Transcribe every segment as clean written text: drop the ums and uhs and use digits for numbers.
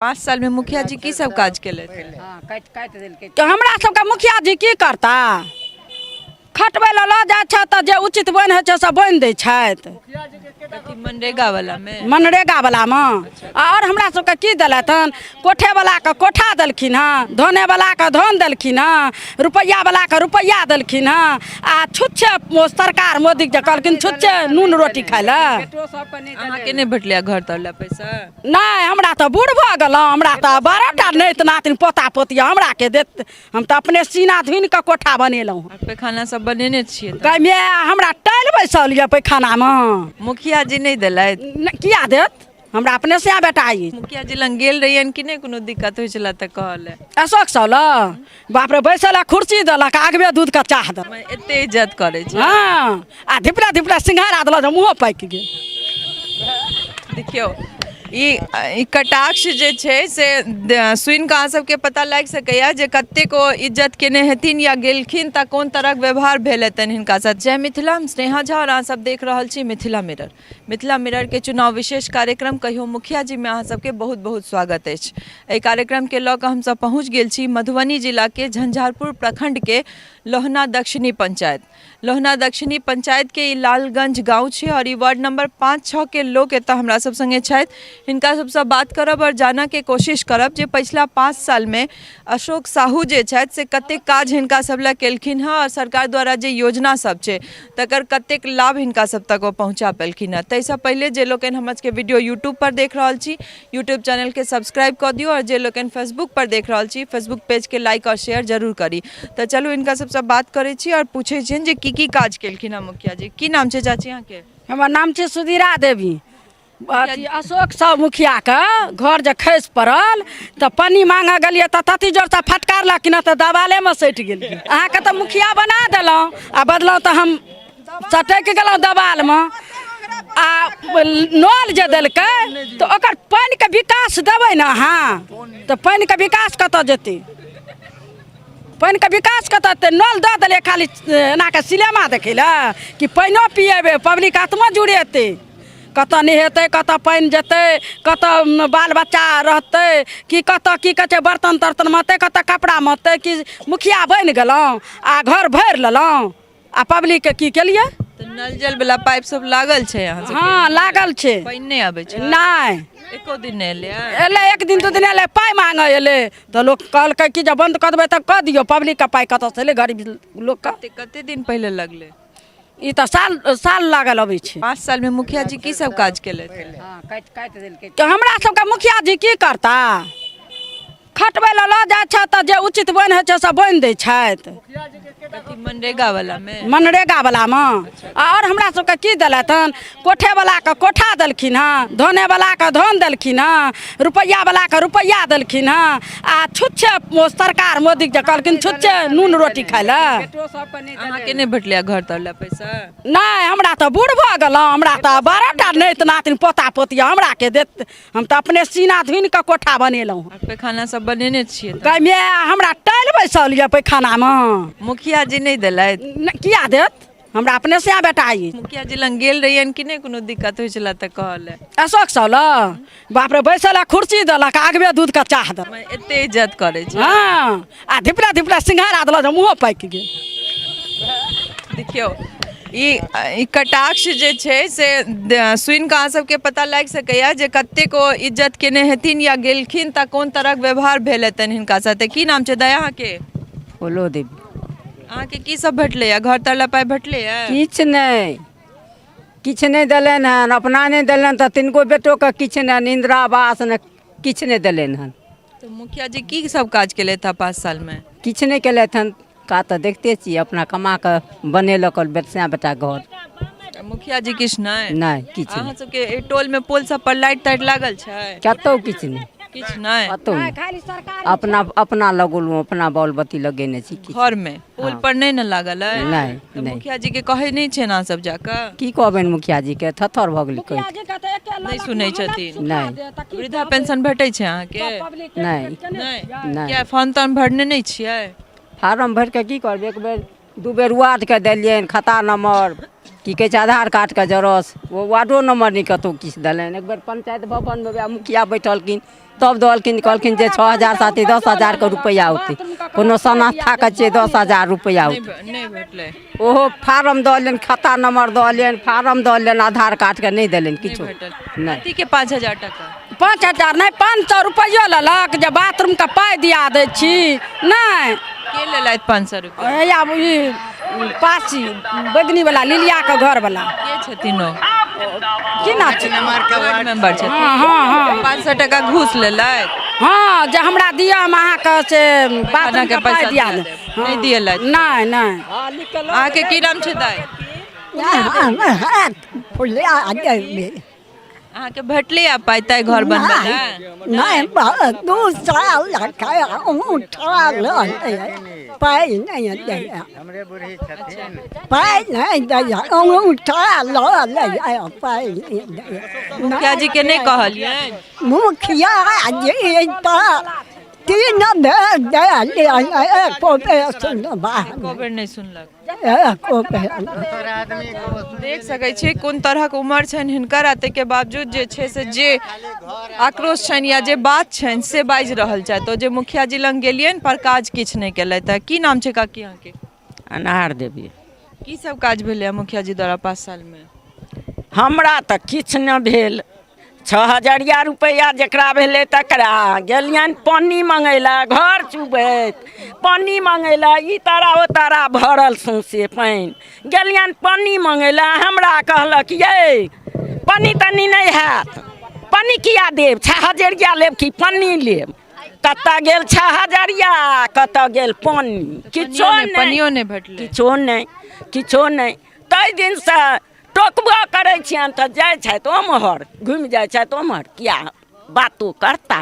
5 साल में मुखिया जी की सब काज केलथि? तऽ हमरा सबके मुखिया जी की करता? खटबै लए लऽ जाइ छथि तऽ जे उचित बोनि होइ छै से बोनि दै छथि। कथी मनरेगा वाला में? मनरेगा वाला मे। आओर हमरा सबके की देलथि हन? कोठे वाला के कोठा देलखिन हँ, धने वाला के धन देलखिन हँ, रुपैआ वाला के रुपैआ देलखिन हँ, आ छुच्छे सरकार मोदी जे कहलखिन छुच्छे नून रोटी खाइ लए। अहाँके नहि भेटलै घर तर लए पैसा? नहि, हमरा तऽ बूढ़ भऽ गेलहुँ, हमरा तऽ 12टा नाति नातिन पोता पोती, हमरा के देत? हम तऽ अपने सीना धुनि कऽ कोठा बनेलहुँ। आ पैखाना सब बनेने छियै? गै माय, हमरा टाइल बैसल यऽ पैखानामे। मुखिया जी नहि देलथि? किया देत? हमरा अपने से बेटा अछि। मुखिया जी लग गेल रहियनि कि नहि, कोनो दिक्कत होइ छलै तऽ कहल? अशोक साहु लग बाप रे बैसल कुर्सी देलक, आगवे दूध के चाह देलक। एते इज्जत करै छै? हँ, आ धिपला धिपला सिंघाड़ा देलक, मुँहो पाकि गेल। देखियौ, ई कटाक्ष जे छै से सुनि कऽ अहाँ सबके पता लागि सकैए जे कतेक ओ इज्जत केने हेथिन या गेलखिन तऽ कोन तरहक व्यवहार भेल हेतनि हिनका साथ। जय मिथिला, हम स्नेहा झा आओर अहाँ सब देख रहल छी मिथिला मिरर। मिथिला मिररके चुनाव विशेष कार्यक्रम कहियो मुखिया जीमे अहाँ सबके बहुत बहुत स्वागत अछि। एहि कार्यक्रमके लऽ कऽ हमसब पहुँच गेल छी मधुबनी जिलाके झंझारपुर प्रखण्डके लोहना दक्षिणी पंचायत। लोहना दक्षिणी पंचायतके ई लालगंज गाँव छै आओर ई वार्ड नंबर 5 6 के लोक एतऽ हमरा सब संगे छथि। हिनका सबसँ बात करब आओर जानऽके कोशिश करब जे पछिला 5 सालमे अशोक साहू जे छथि से कतेक काज हिनका सब लए केलखिन हँ आओर सरकार द्वारा जे योजना सब छै तकर कतेक लाभ हिनका सब तक ओ पहुँचा पेलखिन हँ। ताहिसँ पहिले जे लोकनि हमर सबके वीडियो यूट्यूबपर देख रहल छी, यूट्यूब चैनलके सब्सक्राइब कऽ दियौ आओर जे लोकनि फेसबुकपर देख रहल छी, फेसबुक पेजके लाइक आओर शेयर जरूर करी। तऽ चलू हिनका सबसँ बात करै छी आओर पूछै छियनि जे की की काज केलखिन हँ मुखिया जी। की नाम छै चाची अहाँके? हमर नाम छै सुधीरा देवी। अथी अशोक साहु मुखियाके घर जे खसि पड़ल तऽ पानि मांगऽ गेलियै तऽ तती जोरसँ फटकारलक कि नहि तऽ देवालेमे सटि गेलियै। अहाँके तऽ मुखिया बना देलहुँ आ बदलहुँ तऽ हम सटकि गेलहुँ देवालमे। आ नल जे देलकै तऽ ओकर पानिके विकास देबै ने अहाँ, तऽ पानिके विकास कतऽ जेतै? पानिके विकास कतऽ जेतै? नल दऽ देलियै खाली एना कऽ सिनेमा देखै लए कि पानिओ पिएबै? पब्लिक आत्मा जुड़ेतै, कतऽ नहेतै, कतऽ पानि जेतै, कतऽ बाल बच्चा रहतै, कि कतऽ की कहै छै बर्तन तर्तन मजतै, कतऽ कपड़ा मजतै? कि मुखिया बनि गेलहुँ आ घर भरि लेलहुँ आ पब्लिकके की केलियै? तऽ नल जल वाला पाइप सब लागल छै अहाँ सबके? हँ, लागल छै। पानि नहि आबै छै? नहि। एको दिन नहि एलै? एलै, एक दिन 2 दिन एलै। पाइ मांगऽ एलै तऽ लोक कहलकै कि जे बन्द कऽ देबै तऽ कऽ दियौ। पब्लिकके पाइ कतऽसँ एलै गरीब लोकके? कते दिन पहिले लगलै? ई तऽ साल साल लागल अबै छै। 5 साल में मुखिया जी की सब काज केलथि? तऽ हमरा सबके मुखिया जी की करता? खटबै लए लऽ जाइ छथि तऽ जे उचित बोनि होइ छै से बोनि दै छथि। कथी मनरेगा वाला में? मनरेगा वाला मे। आओर हमरा सबके की देलथि हन? कोठे वाला के कोठा देलखिन हँ, धने वाला के धन देलखिन हँ, रुपैआ वाला के रुपैआ देलखिन हँ, आ छुच्छे सरकार मोदी जे कहलखिन छुच्छे नून रोटी खाइ लए। अहाँके नहि भेटलै घर तर लए पैसा? नहि, हमरा तऽ बूढ़ भऽ गेलहुँ, हमरा तऽ 12टा नाति नातिन पोता पोती, हमरा के देत? हम तऽ अपने सीना धुनि कऽ कोठा बनेलहुँ। आ पैखाना सब बनेने छियै? गै माय, हमरा टाइल बैसल यऽ पैखानामे। मुखिया जी नहि देलथि? किया देत? हमरा अपने से बेटा अछि। मुखिया जी लग गेल रहियनि कि नहि, कोनो दिक्कत होइ छलै तऽ कहल? अशोक साहु लग बाप रे बैसल कुर्सी देलक, आगवे दूध के चाह देलक। एते इज्जत करै छै? हँ, आ धिपला धिपला सिंघाड़ा देलक, मुँहो पाकि गेल। देखियौ, ई कटाक्ष जे छै से सुनि कऽ अहाँ सबके पता लागि सकैए जे कतेक ओ इज्जत केने हेथिन या गेलखिन तऽ कोन तरहक व्यवहार भेल हेतनि हिनका साथे। की नाम छै दया अहाँके? फूलो देवी। अहाँके की सब भेटलैए? घर तर लए पाइ भेटलैए? किछु नहि, किछु नहि देलनि हन। अपना नहि देलनि तऽ तिनको बेटोके किछु नहि, इन्दिरा आवास नहि, किछु नहि देलनि हन। तऽ मुखिया जी की सब काज केलथि हँ 5 सालमे? किछु नहि केलथि हन। का तऽ देखते छियै, अपना कमा कऽ बनेलक बेटा बेटा घर। तऽ मुखिया जी किछु नहि? नहि, किछु अहाँ सबके एहि टोलमे पोल सब पर लाइट ताइट लागल छै? कतहु किछु नहि। किछु नहि? कतहु नहि। अपना अपना लगौलहुँ, अपना बॉल बत्ती लगेने छी। घरमे पोल पर नहि ने लागल अइ? नहि। नहि। मुखिया जी के कहै नहि छियनि अहाँ सब जाकऽ? की कहबनि मुखिया जी के, थथर भऽ गेलै कहैत। नहि सुनै छथिन? नहि। वृद्धा पेंशन भेटै छै अहाँके? नहि। नहि? नहि। किया, फॉर्म तॉर्म भरने नहि छियै? फारम भरि कऽ की करबै? एक बेर 2 बेर वार्डके देलियनि खाता नम्बर, की कहै छै, आधार कार्डके जेरॉक्स, ओ वार्डो नम्बर नहि कतहु किछु देलनि। एक बेर पंचायत भवनमे वएह मुखिया बैठलखिन, तब देलखिन, कहलखिन जे 6000 साथी 10,000के रुपैआ औतै। कोनो संस्थाके छियै, 10,000 रुपैआ औतै। नहि भेटलै। ओहो फार्म दऽ देलनि, खाता नंबर दऽ देलनि, फार्म दऽ देलनि, आधार कार्डके नहि देलनि, किछो नहि। पतिके 5000 टाका? 5000 नहि, 500 रुपैओ लेलक जे बाथरूमके पाइ दिया दै छी। नहि। के लेलथि 500 रुपैआ? हैया ई पासी बैगनीवला लिलियाके घरवला। के छथिन ओ? की नाम छै? वार्ड मेंबर छथिन? हँ हँ हँ। 500 टका घूस लेलथि? हँ, जे हमरा दिअ, हम अहाँके से बाथरूमके पाइ पैसा दिया दिया देब। देब। नहि दिएलथि? नहि नहि। अहाँके की नाम छै दाइ? अहाँके भेटलै आ पाइ ताइ घर बनबै लए? नहि, 2 साल उठा पाइ नहि दैया, पाइ नहि दैया, उठा लऽ लैया, पाइ नहि दैया। मुखिया जी के नहि कहलियनि? मुखिया जी तऽ 3 बेर देलियनि, एको बेर सुनबा एको बेर नहि सुनलक? एको बेर। देख सकै छियै कोन तरहक उमर छनि हिनकर, आ ताहिके बावजूद जे छै से जे आक्रोश छनि या जे बात छनि से बाजि रहल छथि। ओ जे मुखिया जी लग गेलियनि पर काज किछु नहि केलथि। है की नाम छै काकी अहाँके? अनार देवी। की सब काज भेलै मुखिया जी द्वारा 5 सालमे? हमरा तऽ किछु नहि भेल। 6000 रुपैआ जकरा भेलै तकरा। गेलियनि पानि मङ्गै लए, घर चुबैत पानि मङ्गै लए, ई तारा ओ तारा भरल सौँसे पानि। गेलियनि पानि मङ्गै लए, हमरा कहलक यै पानि तानि नहि हैत। पानि किया देब? 6000 लेब कि पानि लेब? कतऽ गेल 6000, कतऽ गेल पानि? किछो नहि, पानियो नहि भेटलै, किछो नहि, किछो नहि। ताहि दिनसँ टोकबो करै छियनि तऽ जाइ छथि ओम्हर, घुमि जाइ छथि ओम्हर। किया बातो करता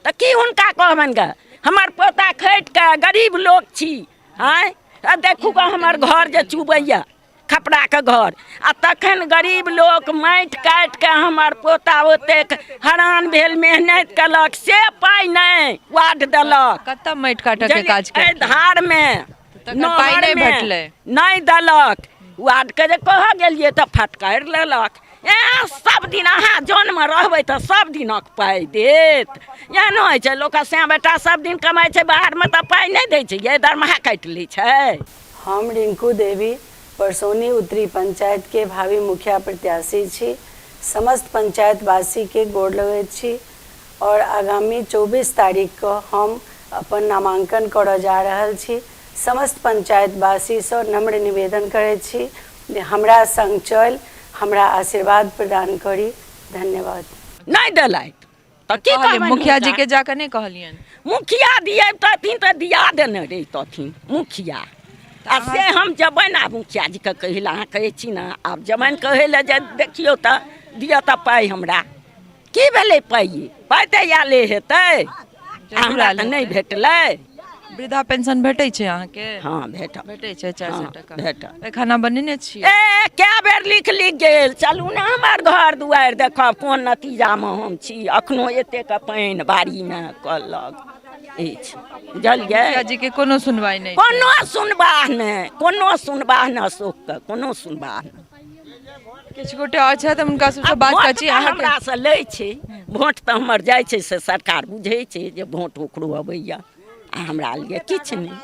तऽ की हुनका कहबनि गे? हमर पोता खटि कऽ, गरीब लोक छी, आँय, आ देखू गऽ हमर घर जे चुबैया खपराके घर, आ तखन गरीब लोक माटि काटि कऽ हमर पोता ओतेक हरान भेल, मेहनति केलक, से पाइ नहि वार्ड देलक। कतऽ माटि काटऽके काज? एहि धारमे। तकर पाइ नहि भेटलै? नहि देलक। वार्डके जे कहऽ गेलियै तऽ फटकारि लेलक, ए सब दिन अहाँ जनमे रहबै तऽ सब दिनक पाइ देत। एहन होइ छै लोकके सैं बेटा सब दिन कमाइ छै बाहरमे तऽ पाइ नहि दै छै यै, दरमाहा काटि लै छै। हम रिंकू देवी, परसौनी उत्तरी पंचायत के भावी मुखिया प्रत्याशी छी। समस्त पंचायतवासी के गोर लगैत छी और आगामी 24 तारीख क हम अपन नामांकन करऽ जा रहल छी। समस्त पंचायतवासी सँ नम्र निवेदन करैत छी जे हमरा संग चलि हमरा आशीर्वाद प्रदान करी। धन्यवाद। नहि देलथि तऽ की कहलियै कहबनि मुखिया जी हुनका? के जाकऽ नहि कहलियनि? मुखिया दियबतथिन तऽ दिया देने रहितथिन मुखिया, आ से हम जेबनि आब मुखिया जीके कहै लए। अहाँ कहै छी ने, आब जेबनि कहै लए जे देखियौ तऽ दिअ तऽ पाइ। हमरा की भेलै पाइ? पाइ तऽ आयले हेतै, आ हमरा तऽ नहि भेटलै। वृद्धा पेंशन भेटै छै अहाँके? हँ, भेटल। भेटै छै 400 हँ, टका भेटल। पैखाना बनेने छियै? ए, कए बेर लिख लिख गेल। चलू ने हमर घर दुआरि देखब कोन नतीजामे हम छी। अखनो एतेक पानि बाड़ीमे कल लग अछि, बुझलियै? मुखिया जी के कोनो सुनवाई नहि छै। कोनो सुनबाह नहि, कोनो सुनबाह नहि, अशोकके कोनो सुनबाह नहि। किछु गोटे आओर छथि, हम हुनका सबसँ आ बात भोट करै छी। तऽ अहाँके हमरासँ लै छै भोट तऽ हमर जाइ छै, से सरकार बुझै छै जे भोट ओकरो अबैया, आ हमरा लिए किछु नहि।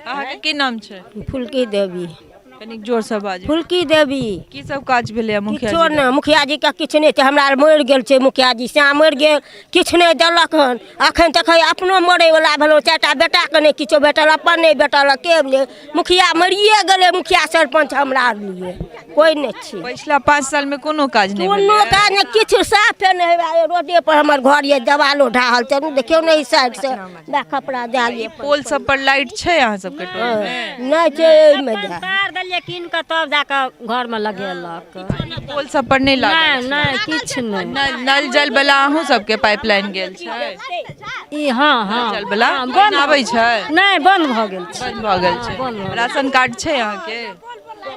अहाँके की नाम छै? फुलकी देवी। कनिक जोरसँ बाजू। फुलकी देवी। की सब काज भेलै मुखिया किछो जी? नहि, मुखिया जी के किछु नहि छै। हमरा आर मरि गेल छै मुखिया जी, श्याम मरि गेल, किछु नहि देलक हन अखन तक। अपनो मरैवला भेलहुँ, 4टा बेटाके नहि किछो भेटल, अपन नहि भेटल, के भेलै? मुखिया मरिए गेलै। मुखिया सरपञ्च हमरा आर लिए कोइ नहि छै। पछिला 5 सालमे कोनो काज नहि कोनो भेलै? काज नहि, किछु साफे नहि हेबे। रोडे पर हमर घर यऽ, देवालो ढाहल छै, देखियौ ने ई साइड से वएह खपरा देल यऽ। पोल सब पर लाइट छै अहाँ सबके टोलमे? नहि छै एहिमे जा। तार देलियै कीन कऽ, तब जाकऽ घरमे लगेलक। पोल सब पर नहि लागल? नहि नहि, किछु नहि। नल जल वाला अहूँ सबके पाइपलाइन गेल छै? ई हँ हँ। जल वाला हँ, पानि आबै छै? नहि, बन्द भऽ गेल छै। बंद भऽ गेल छै। राशन कार्ड छै अहाँके?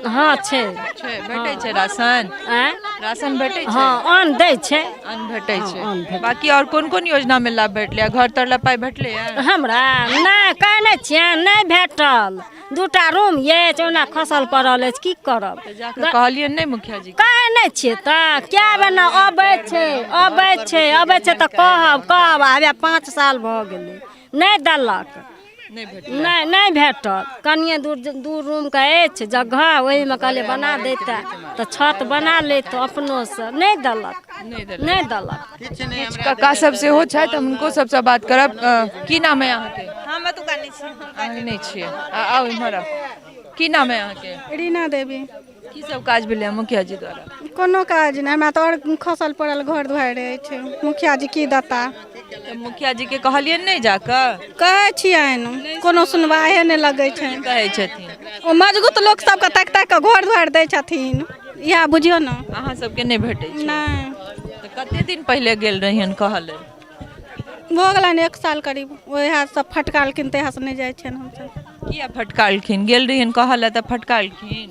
हँ छै। छै, भेटै छै राशन? आँय? राशन भेटै छै? हँ, अन्न दै छै। अन्न भेटै छै। अन्न भेटै। बाकी आओर कोन कोन योजना मे लाभ भेटलै? घर तर ला पाइ भेटलै? हमरा नहि कहने छियनि, नहि भेटल। दूटा रूम अछि, ओना खसल पड़ल अछि, की करब? जाकऽ कहलियनि नहि मुखिया जी? कहै नहि छियै तऽ कए बेर ने अबै छै, अबै छै, अबै छै तऽ कहब कहब। आब 5 साल भऽ गेलै, नहि देलक। नहि भेटल? नहि, नहि भेटल। कनिए दूर दू रूमके अछि जगह, ओहिमे कहलियै बना दैते तऽ छत बना लैतहुँ अपनोसँ, नहि देलक, नहि देलक। किछु काका सब सेहो छथि, हम हुनको सबसँ बात करब। की नाम है अहाँके? हम एतुका नहि छी। अहाँ नहि छियै? आउ इम्हर आउ। की नाम है अहाँके? रीना देवी। की सब काज भेलै मुखिया जी द्वारा? कोनो काज नहि, हमरा तऽ आओर खसल पड़ल घर दुआरि अछि। मुखिया जी की देता? तऽ मुखिया जी के कहलियनि नहि जाकऽ? कहै छियनि, कोनो सुनवाहे नहि लगै छनि। कहै छथिन? ओ मजबूत लोक सबके ताकि ताकि कऽ घर दुआरि दै छथिन, इएह बुझियौ ने। अहाँ सबके नहि भेटै छै? नहि। तऽ कते दिन पहिले गेल रहियनि कहऽ लेल? भऽ गेलनि 1 साल करीब। ओएह सब फटकारलखिन, तहियासँ नहि जाइ छियनि हमसब। किया फटकारलखिन? गेल रहियनि कहऽ लए तऽ फटकारलखिन?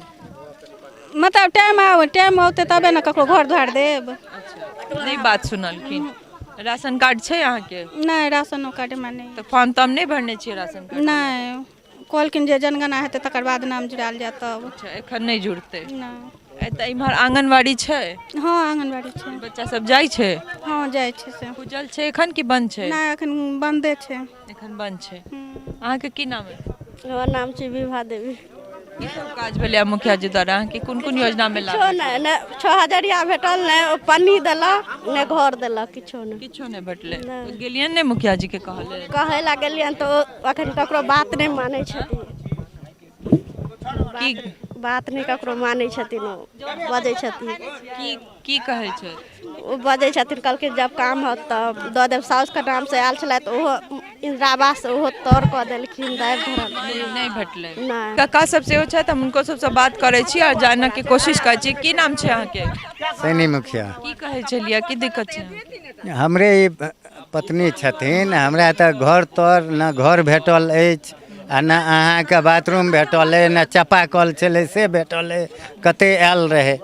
मतलब टाइम आबै, टाइम औतै तबे ने ककरो घर दुआरि देब। नहि बात सुनलखिन। राशन कार्ड छै अहाँके? नहि, राशनो कार्ड हमरा नहि। तऽ फॉर्म तॉर्म नहि भरने छियै राशन कार्ड? नहि, कहलखिन जे जनगणना हेतै तकर बाद नाम जुड़ायल जायत तब। अच्छा, एखन नहि जुड़तै? नहि। तऽ इम्हर आंगनबाड़ी छै? हँ, आंगनबाड़ी छै। बच्चा सब जाइ छै? हँ, जाइ छै। से खुजल छै एखन कि बंद छै? नहि, एखन बंदे छै। एखन बंद छै। अहाँके की नाम है? हमर नाम छै विभा देवी। की सब काज भेलै मुखिया जी द्वारा? अहाँके कोन कोन योजना मे लाभ? किछो नहि, नहि 6000 भेटल, नहि ओ पन्नी देलक, नहि घर देलक, किछो नहि। किछो नहि भेटलै? गेलियनि नहि मुखिया जी के कहऽ लेल? कहै लए गेलियनि तऽ ओ अखन ककरो बात नहि मानै छथिन। की बात नहि ककरो मानै छथिन, ओ बजै छथिन। की की कहै छै? ओ बजै छथिन, कहलखिन जब काम होत तब दऽ देब। साउसके नामसँ आयल छलै तऽ ओहो इन्दिरा आवास ओहो तर कऽ देलखिन, दाबि धरलखिन। नहि भेटलै? नहि। काका सब सेहो छथि, हम हुनको सबसँ बात करै छी आओर जानऽके कोशिश करै छी। की नाम छै अहाँके? सैनी मुखिया। की कहै छलियै, की दिक्कत छै? हमरे ई पत्नी छथिन। हमरा तऽ घर तर ने घर भेटल अछि आ ने अहाँके बाथरूम भेटल अइ, ने चापाकल छलै से भेटल अइ। कते आयल रहै,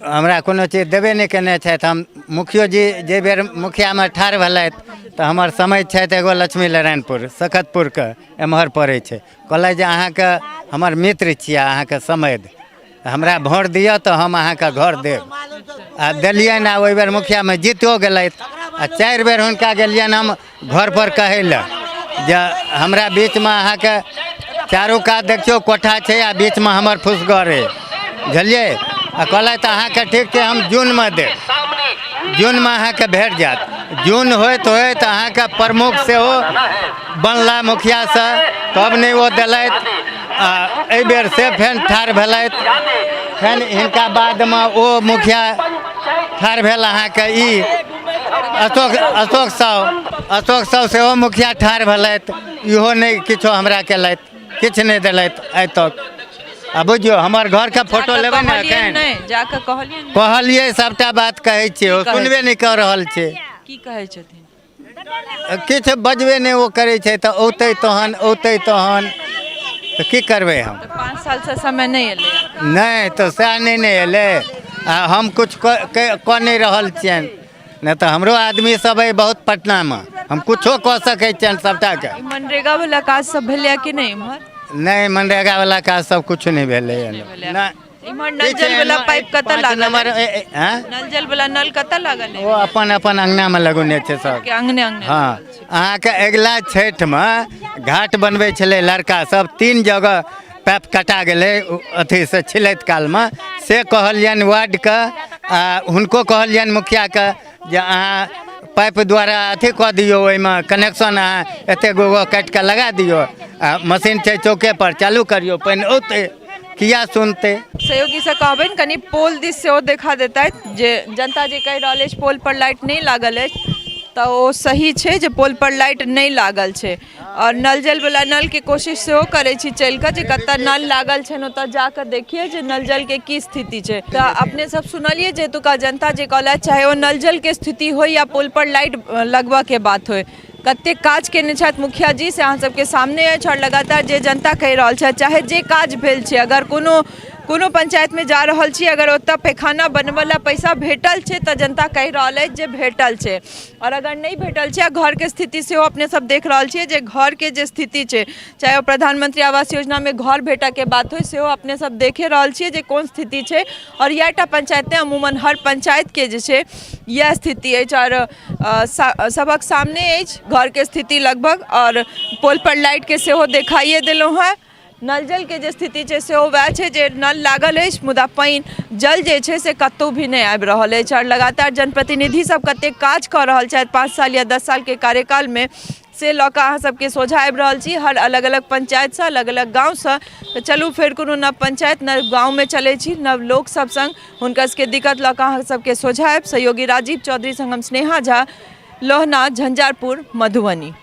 हमरा कोनो चीज देबे नहि केने छथि। हम मुखियो जी जे बेर मुखियामे ठाढ़ भेलथि तऽ हमर समय छथि एगो लक्ष्मी नारायणपुर सकतपुरके एम्हर पड़ै छै, कहलथि जे अहाँके हमर मित्र छियै, अहाँके समैध, हमरा भोट दिअ तऽ हम अहाँके घर देब। आ देलियनि, आ ओहि बेर मुखियामे जीतो गेलथि। आ 4 बेर हुनका गेलियनि हम घरपर कहै लए जे हमरा बीचमे अहाँके चारू कात देखियौ कोठा छै आ बीचमे हमर फुसगर अइ, बुझलियै? आ कहलथि अहाँके ठीक छै, हम जूनमे देब, जूनमे अहाँके भेट जायत। जून होइत होइत अहाँके प्रमुख सेहो बनला मुखियासँ, तब नहि ओ देलथि। आ एहि बेर से फेर ठाढ़ भेलथि, फेर हिनका बादमे ओ मुखिया ठाढ़ भेल अहाँके ई अशोक अशोक साव, अशोक साव सेहो मुखिया ठाढ़ भेलथि, इहो नहि किछो हमरा केलथि, किछु नहि देलथि आइ तक। आ बुझियौ हमर घरके फोटो लेबै ने एखन? नहि, जाकऽ कहलियै? कहलियै, सबटा बात कहै छियै, ओ सुनबे नहि कऽ रहल छै। की कहै छथिन? किछु बजबे नहि ओ करै छै, तऽ औतै तहन, औतै तहन, तऽ की करबै हम? 5 सालसँ समय नहि एलै? नहि तऽ सएह नहि ने एलै। आ हम किछु कऽ नहि रहल छियनि, नहि तऽ हमरो आदमी सब अइ बहुत पटनामे, हम किछो कऽ सकै छियनि सबटाके। मनरेगा वाला काज सब भेलै कि नहि इम्हर? नहि, मनरेगा वाला काज सब किछु नहि भेलै। नहि। इम्हर नल जल वाला पाइप कतऽ लागल? नंबर नल जल वाला नल कतऽ लागल? ओ अपन अपन अंगनामे लगौने छै सब के अंगने अंगने। हँ, अहाँके अगिला छठिमे घाट बनबै छलै लड़का सब, 3 जगह पाइप कटा गेलै अथीसँ छिलैत कालमे। से कहलियनि वार्डके आ हुनको कहलियनि मुखियाके जे अहाँ पाइप द्वारा अथी कऽ दियौ, ओहिमे कनेक्शन अहाँ एतेक गो काटि कऽ लगा दियौ, आ मशीन छै चौके पर, चालू करियौ, पानि औतै। किया सुनतै? सहयोगीसँ कहबनि कनि पोल दिस सेहो देखा देतथि जे जनता जे कहि रहल अछि पोल पर लाइट नहि लागल अछि, तऽ ओ सही छै जे पोल पर लाइट नहि लागल छै। आओर नल जल वला नलके कोशिश सेहो करै छी चलि कऽ जे कतऽ नल लागल छनि ओतऽ जाकऽ देखियै जे नल जलके की स्थिति छै। तऽ अपने सब सुनलियै जे एतुका जनता जे कहलथि, चाहे ओ नल जलके स्थिति होइ या पोल पर लाइट लगबऽके बात होइ, कतेक काज केने छथि मुखिया जी से अहाँ सबके सामने अछि आओर लगातार जे जनता कहि रहल छथि, चाहे जे काज भेल छै, अगर कोनो कोनो पंचायतमे जा रहल छी, अगर ओतऽ पैखाना बनबऽ लए पैसा भेटल छै तऽ जनता कहि रहल अछि जे भेटल छै, आओर अगर नहि भेटल छै, आ घरके स्थिति सेहो अपने सब देख रहल छियै जे घरके जे स्थिति छै, चाहे ओ प्रधानमंत्री आवास योजनामे घर भेटऽके बात होइ, सेहो अपने सब देखे रहल छियै जे कोन स्थिति छै। आओर इएह टा पंचायत नहि, अमूमन हर पंचायतके जे छै इएह स्थिति अछि, आओर सभक सामने अछि घरके स्थिति लगभग। आओर पोलपर लाइटके सेहो देखाइए देलहुँ हेँ। नल जलके जे स्थिति छै सेहो वएह छै जे नल लागल अछि, मुदा पानि जल जे छै से कतहु भी नहि आबि रहल अछि। आओर लगातार जनप्रतिनिधि सब कतेक काज कऽ रहल छथि 5 साल या 10 सालके कार्यकालमे, से लऽ कऽ अहाँ सबके सोझा आबि रहल छी हर अलग अलग पंचायतसँ, अलग अलग गाँवसँ। तऽ चलू फेर कोनो नव पंचायत, नव गाँवमे चलै छी, नव लोक सब सङ्ग हुनकर सबके दिक्कत लऽ कऽ अहाँ सबके सोझा आयब। सहयोगी राजीव चौधरी सङ्ग हम स्नेहा झा, लोहना, झंझारपुर, मधुबनी।